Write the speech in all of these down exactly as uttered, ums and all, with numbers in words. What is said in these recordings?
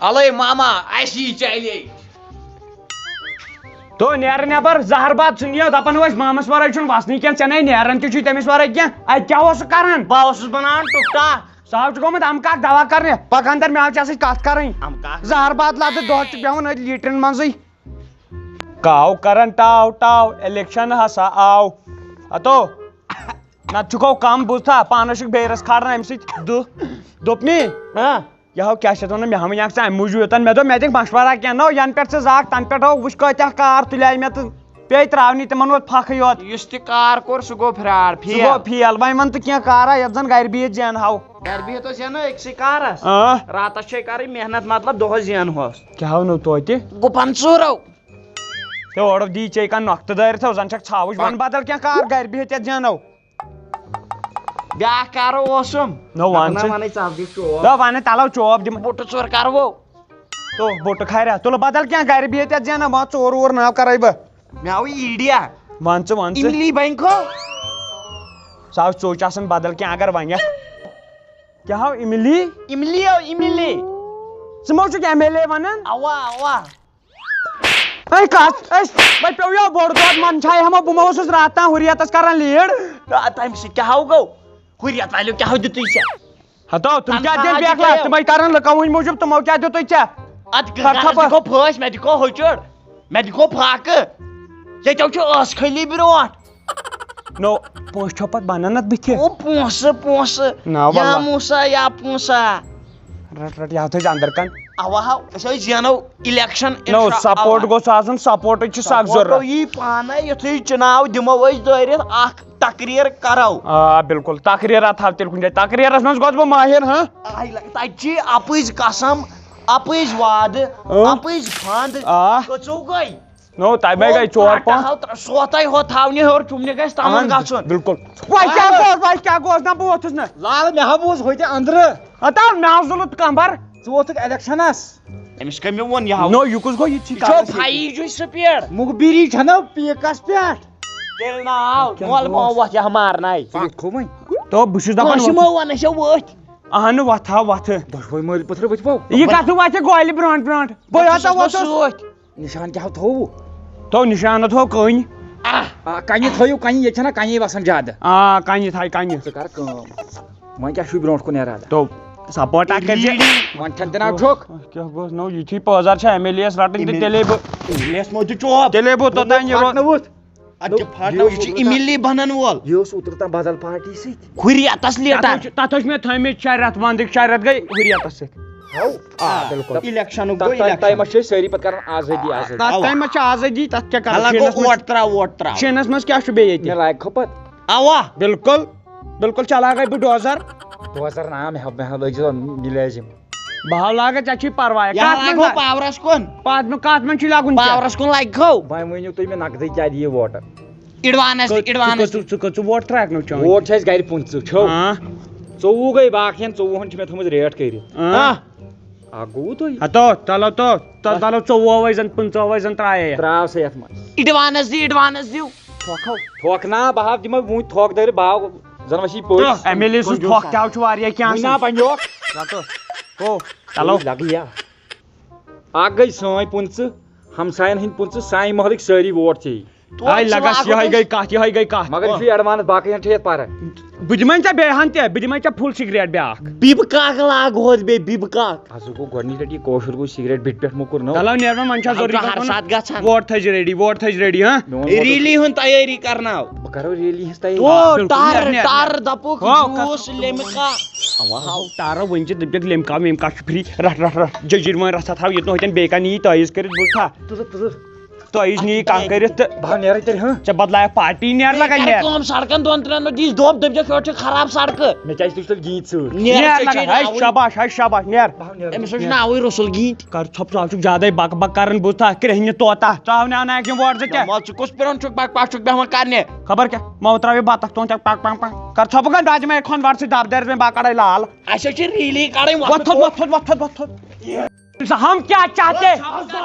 ہلے ماما، اسی چلے۔ تو نیرٕ نٮ۪بر، زہر باد ژھٕنۍ یہِ، دَپان ٲسۍ مامَس وَرٲے چھُنہٕ وَسنٕے کینٛہہ، ژےٚ نَے نیران تہِ چھُے تٔمِس وَرٲے کینٛہہ۔ اَتہِ کیٛاہ اوسُکھ کران؟ بہٕ اوسُس بَناوان ٹُکٹا۔ سُہ حظ چھُ گوٚمُت اَمہٕ کاک دَوا کرنہِ، پَکان تَر مےٚ حظ چھِ اَسہِ سۭتۍ کَتھ کَرٕنۍ۔ اَمہٕ کاک۔ زہر باد لَتہٕ دۄہَس چھُ بیٚہوان أتھۍ لیٖٹرِن منٛزٕے۔ کاو کران ٹاو ٹاو، الیکشن ہسا آو۔ ہتو، نتہٕ چھُکھ کم بوٗزتھا، پانس چھُکھ بیرس کھاران امہِ سۭتۍ دُہ۔ دوٚپ مےٚ، ہاں۔ یہِ ہاو کیٛاہ چھِ اتھ ونان، مےٚ ہاو وۄنۍ اکھ ژٕ امہِ موٗجوٗب یوٚتن، مےٚ دوٚپ مےٚ دِکھ مشورہ کینٛہہ، نو ینہٕ پٮ۪ٹھ ژٕ زاکھ تنہٕ پٮ۪ٹھ ہو وٕچھ کۭتیاہ کار تُلے مےٚ تہٕ پیٚیہِ تراونہِ تِمن ووت پھکھٕے یوت۔ یُس تہِ کار کوٚر سُہ گوٚو فراڈ، سُہ گوٚو فیل۔ فیل۔ وۄنۍ ون تہٕ کینٛہہ کارا یتھ زن گرِ بِہِتھ زینہٕ ہاو۔ گرِ بِہِتھ اوس زینو أکسٕے کارس۔ آ۔ راتس چھے کرٕنۍ محنت، مطلب دۄہس زینہوس۔ کیٛاہ ہو نو توتہِ؟ گُپن ژوٗرو۔ ژےٚ اورٕ دی ژے کانٛہہ نۄقطہٕ دٲرِتھ ہو، زن چھکھ ژھاوٕج۔ ون بدل کینٛہہ کار گرِ بِہِتھ یتھ زینو۔ بیٛاکھ کارو اوسُم۔ نو ون نہ، ژٕ۔ ونَے ژٕ اَتھ دِ چوب۔ نہ ونہٕ تلو چوب دِمہٕ۔ بُٹہٕ ژور کرو۔ تو بُٹہٕ کھاریا؟ تُلہٕ بدل کینٛہہ گرِ بِہِتھ یتھ زینو، ما ژور وور ناو کرے بہٕ۔ مےٚ آو ایٖڈیا۔ ون ژٕ، ون ژٕ۔ اِملی بنکھو۔ سُہ آو ژوٚچ آسان بدل کینٛہہ اگر ونکھ۔ کیٛاہ ہاو اِملی؟ اِملی ہاو اِملی۔ ژٕ ما چھُکھ ایم ایل اے ونان؟ اوا، اوا۔ اے کتھ، اے، وۄنۍ پیوٚو یہِ بوٚڑ دۄد من چھاے ہما، بہٕ ما اوسُس راتھ تام حُریتس کران لیٖڈ؟ آ، تمہِ سۭتۍ کیٛاہ ہاو گوٚو؟ حُریت والیو کیٛاہ ہاو دیُتُے ژےٚ؟ ہتو، تِم کیٛاہ تنخواہ دِن تہِ بیکلا؟ گٔیو۔ تِمے کرن لُکن ہٕنٛدۍ موٗجوٗب، تِمو کیٛاہ دیُتُے ژےٚ؟ اتھ کر گرس تھپھ۔ دِکھو پھٲسۍ، مےٚ دِکھو ہُچُر، مےٚ دِکھو فاقہٕ۔ ییٚتیو چھُ ٲس خٲلی برونٹھ۔ نو، پونٛسہٕ چھو پتہٕ بنان اتھ بٕتھِ؟ او، پونٛسہٕ، پونٛسہٕ۔ نا یا واللہ۔ موسا، یا پونٛسا۔ رٹ، رٹ، یہِ ہاو تھٲوزِ اندر کن۔ اوا ہاو، أسۍ حظ زینو الیکشن، نو، انشاء سپورٹ اللہ۔ گوٚژھ آسُن، سپورٹٕچ چھِ سخ سپورٹ ضروٗرت۔ یی پانے، یُتھُے چُناو دِمو أسۍ دٲرِتھ، اکھ تقریر کرو۔ آ، بالکل، تقریرا تھاو تیٚلہِ کُنہِ جایہِ۔ تقریرس منٛز گوٚژھ بہٕ ماہر، ہاں؟ آے لگہِ، تتہِ چھِ اپٕز قسم، اپٕز وعدٕ، اۭں۔ اپٕز فنٛد۔ آ۔ کٔژو گٔے؟ نو، تَمے گٔے ژور پانٛژھ۔ سوتَے ہوت تھاونہِ ہیوٚر چُمنہِ گژھِ تَمَن اہن، گژھُن۔ بالکل۔ وۄنۍ کیٛاہ گوٚژھ، وۄنۍ کیٛاہ گوٚژھ؟ نہ، بہٕ ووٚتھُس نہٕ۔ لال، مےٚ ہا بوٗز ہوٚتہِ أنٛدرٕ۔ ہتا، مےٚ ہا زُلُت کمبر۔ ژٕ ووٚتھُکھ الیکشنس۔ أمِس کٔمۍ ووٚن یہِ ہاو؟ نو، یہِ کُس گوٚو؟ یہِ تہِ چھِ یہِ چھو کَران فایِو جی سپیڈ۔ مُخبِری چھَنہ پیٖکس پٮ۪ٹھ۔ تیٚلہِ نہ آو۔ کیٛاہ مول گوٚو؟ ما وۄتھ یہِ ہا مارناے۔ ژٕ ووٚتھکھو وۄنۍ؟ تو بہٕ چھُس دَپان کٲنٛسہِ وۄتھ۔ ما وَن، أسۍ ہا ؤتھۍ۔ اہنہٕ، وۄتھ ہا، وۄتھٕ۔ دۄشوے مٲلۍ پٔتھرٕ ؤتھۍ وو۔ یہِ کَتھ وۄتھِ گۄلہِ برونٛٹھ برونٛٹھ؟ بہٕ بہٕ ہسا چھُس نہٕ وۄتھُس۔ سۭتۍ۔ نِشان کیٛاہ تھوٚوُ؟ تو نِشانہٕ تھوٚو کٔنۍ۔ آہ۔ آ، کنہِ تھٲیِو، کنہِ، ییٚتہِ چھَنہ کنے وسان زیادٕ۔ آ، کنہِ تھایہِ کنہِ۔ ژٕ کر کٲم۔ وۄنۍ کیٛاہ چھُے برونٛٹھ کُن ارادٕ؟ تو سپورٹ اکھ کٔرۍ زِ۔ وۄنۍ چھَنہٕ دِناو چھُکھ۔ کیٛاہ گوٚژھ نو یِتھی پٲزار چھا ایم ایل اے یس رٹٕنۍ تہٕ ایم ایل اے۔ تیٚلے بہٕ، ایم ایل اے یس مو تہِ چوب۔ تیٚلے بہٕ توٚتام یہِ رو-، پھٹنہٕ وُتھ۔ اَتھ چھِ نو، پھٹنہٕ، یہِ چھُ یہِ اوس اوترٕ تام، اِملی بنن وول۔ یہِ اوس اوترٕ تام بدل پارٹی سۭتۍ۔ حُریتس لیٹر۔ تَتھ ٲسۍ، تَتھ ٲسۍ مےٚ تھٲومٕتۍ شےٚ رٮ۪تھ، وندٕکۍ شےٚ رٮ۪تھ گٔے حُریتس سۭتۍ۔ ہو۔ آ، آ، بالکل۔ الیکشنُک تَتھ گوٚو ٹایم، الیکشن۔ ٹایمس چھِ أسۍ سٲری پتہٕ کران آزٲدی، آزٲدی۔ تَتھ اَوا۔ ٹایمس چھِ آزٲدی، تَتھ کیٛاہ کرو؟ حالانکہ شیٖنس منٛز، ووٹ ترٛاو، ووٹ ترٛاو۔ شیٖنس منٛز کیٛاہ چھُ بیٚیہِ ییٚتہِ؟ مےٚ لایق کھۄپت۔ اَوا۔ بالکل، بالکل چلاوے بہٕ ڈوزر۔ ڈوزر نا، مےٚ ہا، مےٚ ہا لٲگۍ زِ مُلٲزِم۔ بہٕ ہا لاگہٕ، ژےٚ چھُے پرواے۔ یہِ ہا کتھ منٛز لاگہو لا-، پاورس کُن۔ پاورس کُن کتھ منٛز چھُے لاگُن ژےٚ؟ پاورس کُن لگہو۔ وۄنۍ ؤنِو تُہۍ مےٚ نقدٕے کیٛاہ دِیہِ ووٹر؟ ایڈوانس دِ، کٔژ-، ایڈوانس ژٕ کٔژ-، دِ۔ ژٕ کٔژ ووٹ ترٛاوکھ نہٕ چٲنۍ؟ ووٹ چھِ اَسہِ گرِ پٕنٛژٕہ، چھو؟ ہاں۔ ژوٚوُہ گٔے، باقین ژوٚوُہن چھِ مےٚ تھٲومٕژ ریٹ کٔرِتھ۔ ہاں۔ اکھ گوٚوُ تُہۍ؟ ہتو، تلو تو، تل-، تلو ژوٚوُہ وَے زن، پٕنٛژٕہ وَے زن ترٛایے یتھ۔ ترٛاو سا یتھ منٛز۔ ایڈوانس دِ، ایڈوانس دِو۔ تھۄکھ ہو۔ تھۄکھ نا، بہٕ ہا دِمے وُنہِ تھۄکھ دٲرِتھ، بہٕ ہا زن وۄنۍ چھی پٔژھۍ۔ تہٕ ایم ایل اے سٕنٛز تھۄکھ تہِ ہا چھُ واریاہ کینٛہہ وُنہِ نا آسان۔ بنیوکھ۔ رٹو۔ ہو، چلو۔ لگہٕ یا۔ اکھ گٔے سٲنۍ پٕنٛژٕہ، ہمساین ہٕنٛدۍ پٕنٛژٕہ، سانہِ محلٕکۍ سٲری ووٹ ژےٚ۔ توتہِ آے چھُ لگس، لاگُن یِہوٚے اَسہِ۔ گٔے کَتھ، یِہوٚے گٔے کَتھ۔ مگر یہِ چھُ ایڈوانس، باقٕے ہن چھِ یَتھ پَران۔ بہٕ دِمَے ژےٚ بیٚیہِ ہن تہِ، بہٕ دِمَے ژےٚ فُل سِگریٹ بیٛاکھ۔ بِبہٕ کاک لاگہوس بیٚیہِ، بِبہٕ کاک۔ آز گوٚو گۄڈٕنِچ لَٹہِ یہِ کٲشُر گوٚو سِگریٹ بِٹہِ پٮ۪ٹھ موٚکُر نو۔ چلو نیر وۄنۍ، وۄنۍ چھا اَتھ ضروٗری چھُ ہر دَپُن؟ ساتہٕ گژھان۔ ووٹ تھٲیزِ ریڈی، ووٹ تھٲیزِ ریڈی، ہاں؟ میون ووٹ۔ ریلی ہُنٛد تیٲری کرناو۔ بہٕ کرو ریلی ہٕنٛز تیٲری۔ تو آ، بِلکُل، ٹَر، نیر، نیر۔ ٹَر دَپُکھ ہاو، جوٗس، کَتھ لیمکا۔ اَوا ہاو، ٹَرو ؤنۍ زِ دَپٮ۪کھ لیمکا ویمکا چھُ فِرٛی، رَٹھ، رَٹھ، رَٹھ، جٔجیٖر وۄنۍ رَژھا تھاو ییٚتہِ نہٕ ہوتٮ۪ن بیٚیہِ کانٛہہ نِیہِ تٲیٖز کٔرِتھ، بوٗزتھا؟ تُلُکھ، تُلُکھ۔ تُہۍ یہِ نِیہِ کانٛہہ کٔرِتھ تہٕ بہٕ ہا نیرٕ تیٚلہِ، ہاں۔ ژےٚ بدلایَکھ پارٹی، نیر لگا، کر نیر۔ کٲم، سڑکن دۄن ترٛٮ۪ن منٛز دِس دۄب، دٔپۍ زٮ۪کھ، یورٕ چھِ خراب سڑکہٕ۔ مےٚ کیٛازِ تُج تیٚلہِ گیٖت سۭتۍ؟ نیر، نیر ژےٚ لگا، چھُے ہے، ناوٕے۔ شاباش، ہے، شاباش، نیر۔ بہٕ ہا نیرٕ۔ أمِس حظ چھُ ناوٕے رسول گیٖت۔ کر ژھۄپہٕ، ژٕ حظ چھُکھ زیادَے بک بک کران، بوٗزتھا؟ کرٛیٚہنہِ طوطا، ژٕ آو نہٕ انان کینٛہہ ووٹ زٕ کیٛاہ؟ وۄنۍ ژٕ کُس پرٛون چھُکھ، بک بک چھُکھ بیٚہوان کرنہِ؟ خبر کیٛاہ، ما ترٛاوِ بتخ تُہُنٛد ژےٚ پک پک پک۔ کر ژھۄپہٕ، کر دادِ مےٚ کھۄن وَر ژٕ دب دٲرِس مےٚ بکڑے لال۔ اَسہِ حظ چھِ ریلی کڑٕنۍ، وۄتھ وۄتھ تھوٚد، تھوٚد۔ وۄتھ تھوٚد، وۄتھ تھوٚد، وۄتھ تھوٚد۔ ژٕ ہم کیٛاہ چاہتے؟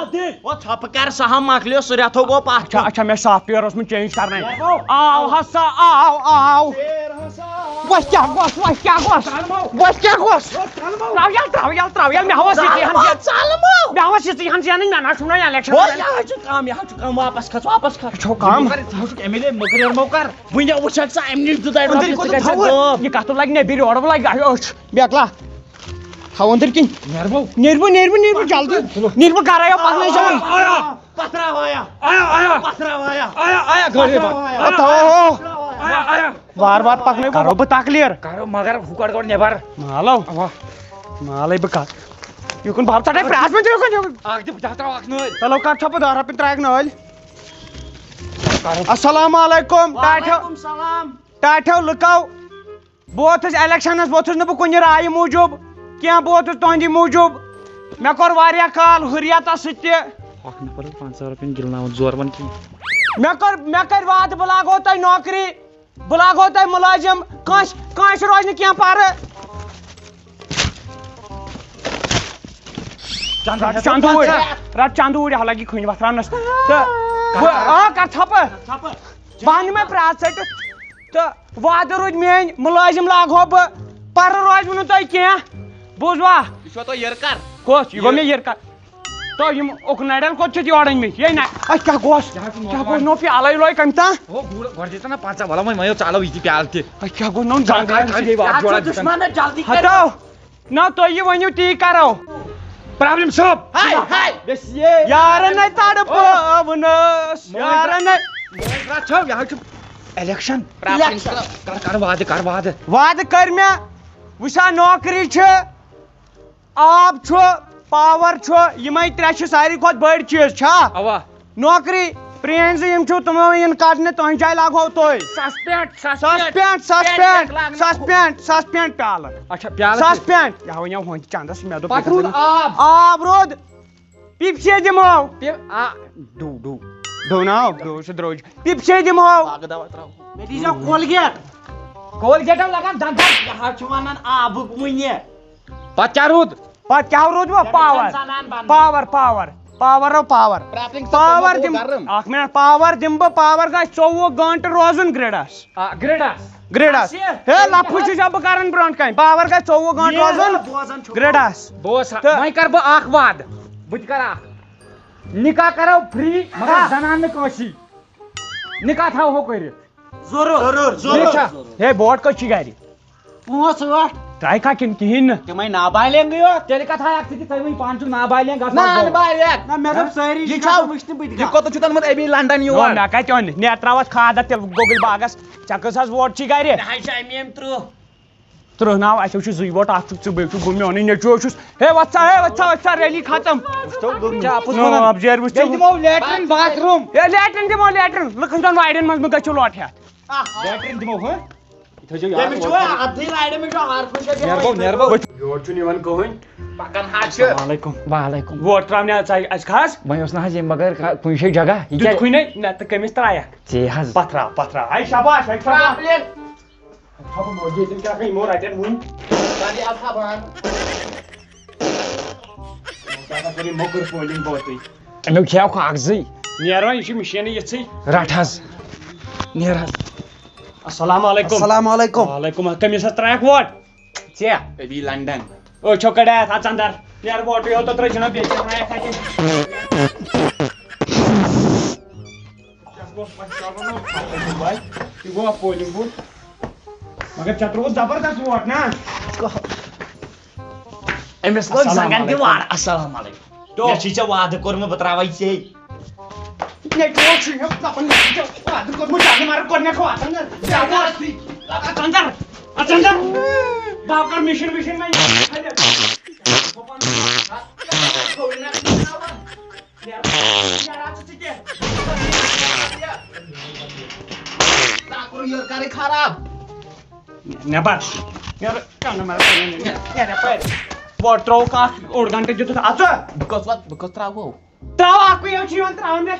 وۄتھ ژھۄپہٕ کر، سُہ ہم مۄکلیو، سُہ رٮ۪تھو گوٚو پتھ اچھا، کُن۔ اچھا، مےٚ سافٹ ویئر اوس مےٚ چینج کرنَے۔ آو ہسا، آو، آو۔ وۄنۍ کیٛاہ گوٚژھ، وۄنۍ کیٛاہ گوٚژھ؟ وۄنۍ کیٛاہ گوٚژھ؟ ترٛاو یَلہٕ، ترٛاو یَلہٕ، ترٛاو یَلہٕ، مےٚ ہاوَس یہِ تہِ ہَن زینٕنۍ۔ مےٚ ہاوَس یہِ تہِ ہَن زینٕنۍ، مےٚ نہ چھُنہ election۔ وۄنۍ یہِ حظ چھُ کَم، یہِ حظ چھُ کَم، واپَس کھَس، واپَس کھَس۔ یہِ چھو کَم۔ ژٕ حظ چھُکھ MLA مُقرر مو کَر۔ وٕنہِ وٕچھَکھ ژٕ اَمہِ نِش دُداے أنٛدٕرۍ رۄپیہِ، ژٕ کوٚت گژھِ تھاوو؟ غٲب۔ یہِ کَتھ لَگہِ نٮ۪بِرۍ، یورٕ لَگہِ أچھ۔ بیکلا، تھاو أنٛدٕرۍ کِنۍ۔ نیربو۔ نیربو، نیربو، نیربو، جلدی۔ نیربو، گرے یو پکنٲے زیو۔ آیا، آیا۔ پتھراو آیا۔ آیا، آیا۔ پتھراو آیا۔ آیا، آیا، گٲڑۍ پتھراو آیا۔ آ، تھاو۔ آیا، آیا۔ وار وار پکنٲے۔ کرو بہٕ تکلیٖر۔ کرو، مگر ہُہ کڑ گۄڈٕ نٮ۪بر۔ مالو۔ اوا۔ مالے بہٕ کتھ۔ یُکُن باب ژٹے پرٛاس منٛز یُکُن، یُکُن۔ اکھ دِ، بہٕ ترٛاوٕ اکھ نٲلۍ۔ تلو کر چھۄپہٕ دہ رۄپیہِ ترٛاوکھ نٲلۍ۔ السلام علیکم، ٹاٹھیو۔ وعلیکم السلام۔ ٹاٹھیو لُکو۔ بہٕ ووتُس الیکشنس، ووتُس نہٕ بہٕ کُنہِ رایہِ موٗجوٗب کینٛہہ، بہٕ ووتُس تُہنٛدِ موٗجوٗب۔ مےٚ کوٚر واریاہ کال حُریتس سۭتۍ تہِ۔ اکھ نفر پنٛژاہ رۄپین گِلناوُن زورٕ وَن کینٛہہ۔ مےٚ کوٚر، مےٚ کٔرۍ وعدٕ، بہٕ لاگو تۄہہِ نوکری، بہٕ لاگو تۄہہِ مُلٲزِم، کٲنٛسہِ، کٲنٛسہِ روزِ نہٕ کینٛہہ پرٕ۔ رٹ چندٕ اوٗرۍ، رٹ چندٕ اوٗرۍ، ہا لگی کھٔنۍ وتھراونس۔ تہٕ بہٕ، آ، کر ژھۄپہٕ۔ بہٕ انہٕ مےٚ پرٛاس ژٔٹِتھ۔ تہٕ وعدٕ روٗدۍ میٲنۍ، مُلٲزِم لاگہو بہٕ، پرٕ روزِ نہٕ تۄہہِ کینٛہہ۔ بوٗزوا؟ یہِ چھُوا تۄہہِ یِرٕ کر؟ کۄس؟ یہِ گوٚو مےٚ یِرٕ کر۔ تو یِم اُکنَڑٮ۪ن کوٚت چھِتھ یورٕ أنۍمٕتۍ؟ یے نہ، اَتھ کیٛاہ گوٚژھ؟ یہِ حظ چھُ کیٛاہ نوجوان۔ گوٚژھ نوٚو پیالَے لوے کَمہِ تام؟ ہو، گوٗر، گۄڈٕ دِژ نا پنٛژاہ، وَلہٕ وۄنۍ، وۄنۍ یو ژالو یہِ تہِ پیالہٕ تہِ۔ اَتھ کیٛاہ گوٚو نوٚو کَر، کَر، زنٛگہٕ؟ کَر، یہِ واتھ جوڑا دِژ نا۔ ہتو، نہ تُہۍ یہِ ؤنِو تی کَرو۔ پرٛابلِم صٲب۔ ہاے، ہاے۔ یارَن نَے تَڑ پٲونَس، او۔ یارَن نَے۔ مٲنٛز راتھ چھو، یہِ حظ چھُ الیکشن۔ Problem election. صٲب۔ کَر، کَر وعدٕ، کَر وعدٕ۔ وعدٕ کٔرۍ مےٚ، وٕچھ سا نوکری چھِ۔ آب چھُ، پاور چھُ، یِمے ترٛےٚ چھِ ساروی کھۄتہٕ بٔڑۍ چیٖز، چھا؟ اوا۔ نوکری، پرٛٲنۍ زٕ یِم چھِو، تِمو یِن کڑنہٕ، تُہنٛدِ جایہِ لاگہو تُہۍ۔ Suspend, suspend. سسپینڈ، سسپینڈ، لاگنہٕ۔ سسپینڈ، سسپینڈ پیالہٕ۔ اچھا، پیالہٕ تہِ۔ سسپینڈ۔ یہِ ہاوٕنۍ یِم ہُنٛد چندس، مےٚ دوٚپ پتہٕ روٗد آب۔ آب روٗد۔ پیپسی دِمو۔ پے-، آ، ڈو، ڈو۔ ڈو ناو، ڈو چھُ درٛوج۔ پیپسی دِمو۔ باغہٕ دوا ترٛاوو۔ مےٚ دیٖزیو کولگیٹ۔ کولگیٹو لگان دنٛدس۔ یہِ حظ چھُ ونان آبُک وُنہِ۔ پتہٕ کیٛاہ روٗد؟ پتہٕ کیٛاہ روٗد وۄنۍ؟ پاور۔ زنان بنٛد۔ Power, power. Power O power. Problem چھِ پاور تِمو دِم-، گوٚو گرم۔ اکھ منٹ، پاور دِمہٕ بہٕ، پاور گژھِ ژوٚوُہ گٲنٛٹہٕ روزُن گرٛڈس۔ آ، گرٛڈس۔ گرٛڈس۔ اَسہِ؟ ہے، لفظ چھُس بہٕ کران برٛونٛٹھ کنہِ۔ پاور گژھِ ژوٚوُہ گٲنٛٹہٕ یہِ روزُن بوزان چھُکھ۔ گرٛڈس۔ بوز سا، تہٕ وۄنۍ کرٕ بہٕ اکھ وعدٕ۔ بہٕ تہِ کرٕ اکھ۔ نکاح کرو فری، مگر ہا۔ زنان نہٕ کٲنٛسی۔ نکاح تھاوہو کٔرِتھ۔ ضروٗر۔ ضروٗر، ٹھیٖک چھا؟ ضروٗر۔ ہے، بوٹ کٔژ چھِ گرِ؟ پانٛژھ ٲٹھ۔ ترٛایہِ کھا کِنہٕ کِہیٖنۍ نہٕ؟ تِمے نابالغٕے یوت۔ تیٚلہِ کتھ آے اکھ ژٕ تہِ، تُہۍ وۄنۍ پانہٕ چھِو نابالغ، گژھِ نہ، وۄنۍ نابالغ۔ نہ، مےٚ دوٚپ سٲری یہِ چھِ چھا؟ وٕچھنہٕ بہٕ تہِ یہِ کانٛہہ۔ کوٚتَتھ چھُ تنمُت ابھی لندن یور؟ نہ، مےٚ کتہِ اوٚن؟ نیتراوس کھاد تیٚلہِ گوٚگٕلۍ باغس۔ ژےٚ کٔژ حظ ووٹ چھی گرِ؟ مےٚ حظ چھِ اَمہِ ییٚمہِ ترٕٛہ۔ ترٕٛہ ناو، اَسہِ حظ چھُ زٕے ووٹ، اکھ چھُکھ ژٕ، بیٚیہِ چھُ گوٚو میونُے نیٚچوٗ چھُس۔ ہے، وۄتھ سا، ہے، وۄتھ سا، وۄتھ سا، ریلی ختم۔ وٕچھتو گوٚو نہ، اَپُز وَنان۔ اَپزٲرۍ وٕچھتو۔ بیٚیہِ دِمو لیٹرِن باتھ روٗم۔ ہے، لیٹرِن دِمو، لیٹرِن۔ لُکن دۄن وارٮ۪ن منٛز مہ گٔژھِو لۄٹھ ہٮ۪تھ۔ لیٹرِن دِمو، ہہ؟ یہِ تھٲیزیو یاد۔ تٔمِس چھُ اَتھٕے لایڈٕ، مےٚ چھُ ہر کُنہِ جایہِ۔ نیربو، نیربو۔ یور چھُنہٕ یِوان کٕہٕنۍ۔ پکان حظ چھِ۔ السلام علیکم۔ وعلیکم۔ ووٹ ترٛاونہِ آو ژےٚ اَسہِ خاص؟ وۄنۍ اوس نہ حظ ییٚمہِ بغٲر کا-، کُنہِ جایہِ جگہ۔ یہِ کیٛاہ؟ دیُتکھٕے نَے، نہ تہٕ کٔمِس ترٛایَکھ؟ ژے حظ۔ پتھراو، پتھراو۔ ہے شاباش، ہے شاباش۔ پرٛابلِم۔ خبر لوٚگ ییٚتٮ۪ن کیٛاہ کَرِ یِمو رَٹٮ۪ن وٕنہِ۔ ژٕ دِ اَتھ ہا بنٛد۔ ژٕ ہسا کٔرٕے مۄکٕر پولِنٛگ بوتٕے۔ اَمیُک کھیٚیو کاغذٕے۔ نیرو، یہِ چھِ مِشیٖنٕے یِژھٕے۔ رَٹ حظ۔ نیر حظ۔ السلام علیکم۔ السلام علیکم۔ وعلیکم السلام۔ کٔمِس حظ ترٛایَکھ ووٹ؟ ژےٚ۔ ابھی لندن۔ أچھو کڑیاتھ اژ اندر۔ نیر ووٹٕے یوت ترٛٲے جناب بیٚیہِ کیٛاہ ترٛایَکھ اَتہِ؟ یہِ گوٚو پولنگ بوتھ۔ مگر ژےٚ ترٛووُتھ زبردست ووٹ نا؟ أمِس لوگ السلام زنٛگن تہِ علیکم۔ وار۔ السلام علیکم۔ تو۔ مےٚ چھُے ژےٚ وعدٕ کوٚرمُت بہٕ ترٛاوَے ژے۔ مےٚ ٹوٹھ چھُ مےٚ دَپان، مےٚ چھُے ژےٚ وعدٕ کوٚرمُت، جانہٕ مَرٕ گۄڈٕنٮ۪تھ واتَن نہٕ۔ زیادٕ آستی۔ اَژ اَندَر، اَژ اَندَر۔ بہٕ ہاو کَرٕ مِشِن وِشِن وۄنۍ۔ نیران چھُ ژٕ کیٛاہ؟ ژٕ کوٚر یہِ کَرٕے خراب۔ نٮ۪بَر۔ نیر، جانہٕ مَرٕ گۄڈٕنٮ۪تھ۔ نیر یَپٲرۍ۔ وۄٹھ ترٛووُکھ اَکھ اوٚڑ گھنٹہٕ دیُتُتھ اَژٕ۔ بہٕ کَس وَ-، بہٕ کَس ترٛاوہو؟ ترٛاو اَکُے یوت چھُ یِوان ترٛاونہٕ۔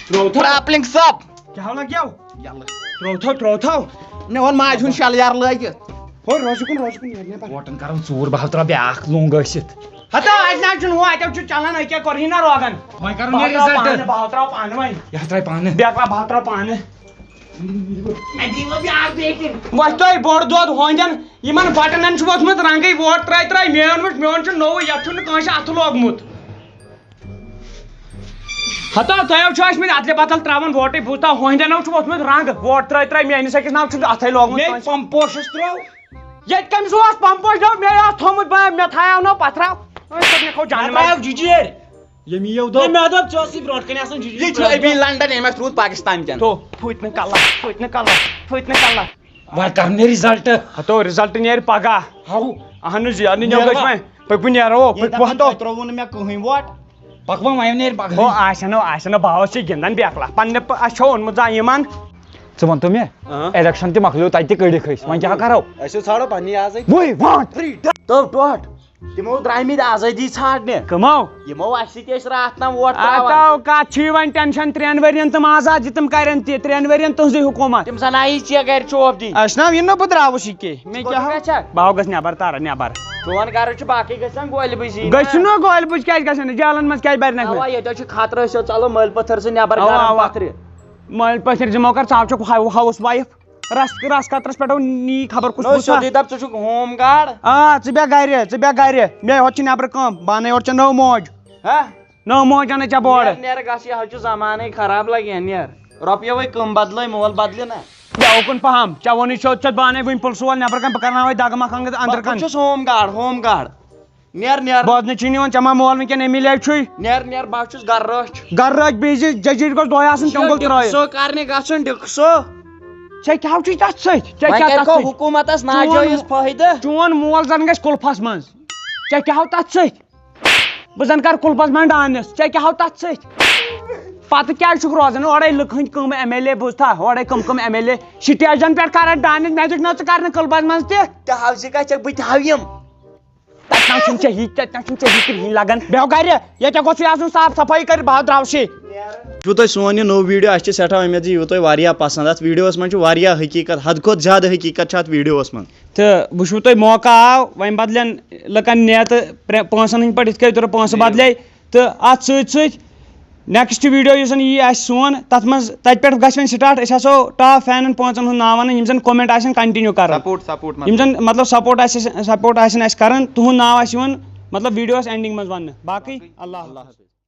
ترٛوو تھو۔ پرٛاپلِنٛگ صٲب۔ کیٛاہ لَگیو؟ یَلہٕ۔ ترٛوو تھو، ترٛوو تھو۔ مےٚ ووٚن ماجہِ ہُنٛد شَل یار لٲگِتھ۔ ہو، روزِ کُن، روزِ کُن، نیرِ نٮ۪بَر۔ ووٹَن کَرو ژوٗر، بہٕ ہاو ترٛاو بیٛاکھ لوٚنٛگ ٲسِتھ۔ ہتا، اتہِ نہ حظ چھُنہٕ ہُہ، اتہِ حظ چھُ چلان، أکیاہ کوٚرہی نہ روگن۔ وۄنۍ کرو بہٕ نیرِ ہا ترٛاوٕ result۔ پانہٕ، بہٕ ہا ترٛاوٕ پانہٕ وۄنۍ۔ یہِ ہا ترٛایہِ پانہٕ۔ بیکلا، بہٕ ہا ترٛاوٕ پانہٕ۔ وۄنۍ تۄہہِ بوٚڑ دۄد ہۄنٛدٮ۪ن، یِمن بٹنن چھُ ووٚتھمُت رنگٕے، ووٹ ترٛٲے ترٛٲے، میون وٕچھ، میون چھُ نوٚوُے، یتھ چھُنہٕ کٲنٛسہِ اتھٕ لوگمُت۔ ہتو، تۄہہِ چھُ ٲسمٕتۍ ادلہِ بدل ترٛاوان ووٹٕے، بوٗزتھا، ہۄنٛدٮ۪ن چھُ ووٚتھمُت رنٛگ، ووٹ ترٛٲے ترٛٲے، میٲنِس أکِس ناو چھُنہٕ اتھے لوگمُت مےٚ کٲنٛسہِ۔ پمپوشس ترٛوو۔ ییٚتہِ کٔمِس اوس پمپوش ناو؟ مےٚ اوس تھوٚمُت، بہٕ، مےٚ تھایاو نہٕ پتھراو۔ أمۍ کوٚر مےٚ کھو جانہٕ مےٚ منٛز۔ ترٛایو جِجیٖر۔ ییٚمہِ یِیو دۄہ۔ ہے، مےٚ دوٚپ، ژےٚ ٲسٕے برونٛٹھ کنہِ آسان جِجیٖر۔ یہِ چھُ ابی لنڈن، أمۍ آسہِ روٗد پاکستان کٮ۪ن۔ تو، پھٕٹۍ نہٕ کلس، پھٕٹۍ نہٕ کلس، پھٕٹۍ نہٕ کلس۔ وۄنۍ کر مےٚ result؟ ہتو، result نیرِ پگاہ۔ ہاو۔ اہن حظ، یہِ نیرِ نیرو ما؟ أسۍ وۄنۍ۔ پٔکِو نیرو، ییٚتہِ پٔکِو نہ ہتو۔ تۄہہِ ترٛووُ نہٕ مےٚ کٕہٕنۍ ووٹ۔ پکھ وۄنۍ، وۄنۍ نیرِ پگہٕے۔ ہو، آسہِ نہٕ، آسہِ نہٕ، بہٕ اوس یہِ گِنٛدان بیکلا۔ پننہِ پ-، اَسہِ چھو اوٚنمُت زانٛہہ یِمن۔ ژٕ وَن تہٕ مےٚ، آ۔ Election تہِ مۄکلیو، تَتہِ تہِ کٔڑِکھ أسۍ، وۄنۍ کیٛاہ کَرو؟ أسۍ حظ ژھانٛڈو پننی آزٲدی۔ وٕے وانٛٹ۔ تو ٹوٹھ۔ تِمو درٛامٕتۍ آزٲدی ژھانٛڈنہِ۔ کٕمو؟ یِمو اَسہِ سۭتۍ ٲسۍ راتھ تام ووٹ ترٛاوان۔ اَتو کَتھ چھِ وۄنۍ tension، ترٛٮ۪ن ؤرین تِم آزاد، یہِ تِم کَرن تہِ، ترٛٮ۪ن ؤرین تُہنٛزٕے حکوٗمت۔ تِم زَن آیی ژےٚ گَرِ چوب دِنۍ۔ اَسہِ نا یہِ نہٕ بہٕ درٛاوُس یہِ کیٛاہ، مےٚ کوٚت کیٛاہ ہو؟ گژھکھ؟ بہٕ ہو گژھٕ نٮ۪بر تارا، نٮ۪بر۔ چون گرٕ چھُ باقٕے گژھان گۄلہِ بٕجی۔ گژھِ نہٕ گۄلہِ بٕجۍ کیٛازِ گژھِ نہٕ؟ جیلن منٛز کیٛازِ بَرِ نہٕ اَوا، مےٚ؟ ییٚتہِ حظ چھُ خطرٕ، أسۍ حظ ژَلو مٲلۍ پٔتھٕر سۭتۍ نٮ۪بر اَوا، گرم اَوا۔ پَتھرِ۔ مٲلۍ پٔتھٕر دِمو کر، ژٕ ہاو چھُکھ ہاو-، house wife۔ رَس، رَس قطرس پٮ۪ٹھ نی خبر کُس نو کُس سیوٚدُے نا۔ دَپ، ژٕ چھُکھ home guard۔ آ، ژٕ بیٚہہ گرِ، ژٕ بیٚہہ گرِ۔ مےٚ ہوت چھِ نٮ۪برٕ کٲم، بہٕ اَنَے اورٕ ژےٚ نٔو موج۔ ہا؟ نٔو موج اَنَے ژےٚ بہٕ اورٕ۔ نیر، نیر، گژھ، یہِ حظ چھُ زمانَے خراب لگہِ ہا، نیر۔ رۄپیہِ وَے کٕم بدلٲے، مول بدلہِ نا۔ بیٚہہ اُکُن پہم، ژےٚ ووٚنُے سیوٚد، ژےٚ بہٕ اَنَے وٕنۍ پُلسہٕ وول نٮ۪برٕ کَنہِ، بہٕ کرناوَے دَگہٕ مَکھ اَنٛگَت أنٛدرٕ بہٕ کَنہِ۔ چھُس home guard، home guard۔ نیر، نیر۔ بوزنہٕ چھُے نہٕ یِوان، ژےٚ ما مول وٕنکیٚن MLA چھُے؟ نیر، نیر، بہٕ حظ چھُس گرٕ رٲچھ۔ گرٕ رٲچھ بِہزِ، ججیٖر گوٚژھ دۄہے آسُن، تیوٚنٛگُل ترٛٲیِتھ۔ ڈِکسو کرنہِ گژھُن، ڈِکسو۔ ژےٚ کیٛاہ چھُے تَتھ سۭتۍ؟ ژےٚ وۄنۍ کیٛاہ کَرِ تَتھ کھو سۭتۍ؟ حکوٗمتَس چون، ناجٲیِز فٲیدٕ؟ چون مول زَن گژھِ کُلفَس منٛز۔ ژےٚ کیٛاہ ہو تَتھ سۭتۍ؟ بہٕ زَن کَرٕ کُلفَس منٛز dance، ژےٚ کیٛاہ ہو تَتھ سۭتۍ؟ پَتہٕ کیٛازِ چھُکھ روزان اورَے لُکہٕ ہٕنٛدۍ کٕم MLA، بوٗزتھا؟ اورَے کٕم کٕم MLA، stageن پٮ۪ٹھ کَران dance، مےٚ دیُت نہ ژٕ کَرنہٕ کُلفَس منٛز تہِ۔ تہِ ہاو ژٕ کَتہِ چھَکھ، بہٕ تہِ ہاو یِم۔ تَتہِ نہ چھُنہٕ ژےٚ یہِ، تَتہِ نہ چھُنہٕ ژےٚ یہِ کِہیٖنۍ لَگان۔ بیٚہو گَرِ، ییٚتہِ گوٚژھ یہِ آسُن صاف صفٲیی کٔرِتھ، بہٕ ہاو درٛاوسے۔ وٕچھِو تۄہہِ سون یہِ نوٚو video، اَسہِ چھِ سٮ۪ٹھاہ اُمید زِ یہِ یِیِو تۄہہِ واریاہ پَسنٛد۔ اَتھ videoہَس منٛز چھُ واریاہ حقیٖقت، حدٕ کھۄتہٕ زیادٕ حقیٖقت چھِ اَتھ videoہَس منٛز۔ تہٕ وٕچھِو تۄہہِ موقع آو، وۄنۍ بدلن لُکن نیتہٕ پرٛ-، پونٛسن ہٕنٛدۍ پٲٹھۍ یِتھ کٔنۍ تُرٛ پونٛسہٕ بدلے۔ تہٕ اَتھ سۭتۍ سۭتۍ next video یُس زن یی آسہِ سون، تَتھ منٛز، تَتہِ پٮ۪ٹھ گژھِ وۄنۍ start۔ أسۍ آسو top fanن پانٛژن ہُنٛد ناو وَنان، یِم زن comment آسن continue کران۔ Support، support یِم زن مطلب support آسہِ، support آسن اَسہِ کران، تُہُنٛد ناو آسہِ یِوان مطلب videoہَس ending منٛز وَننہٕ۔ باقٕے اللہ حافظ۔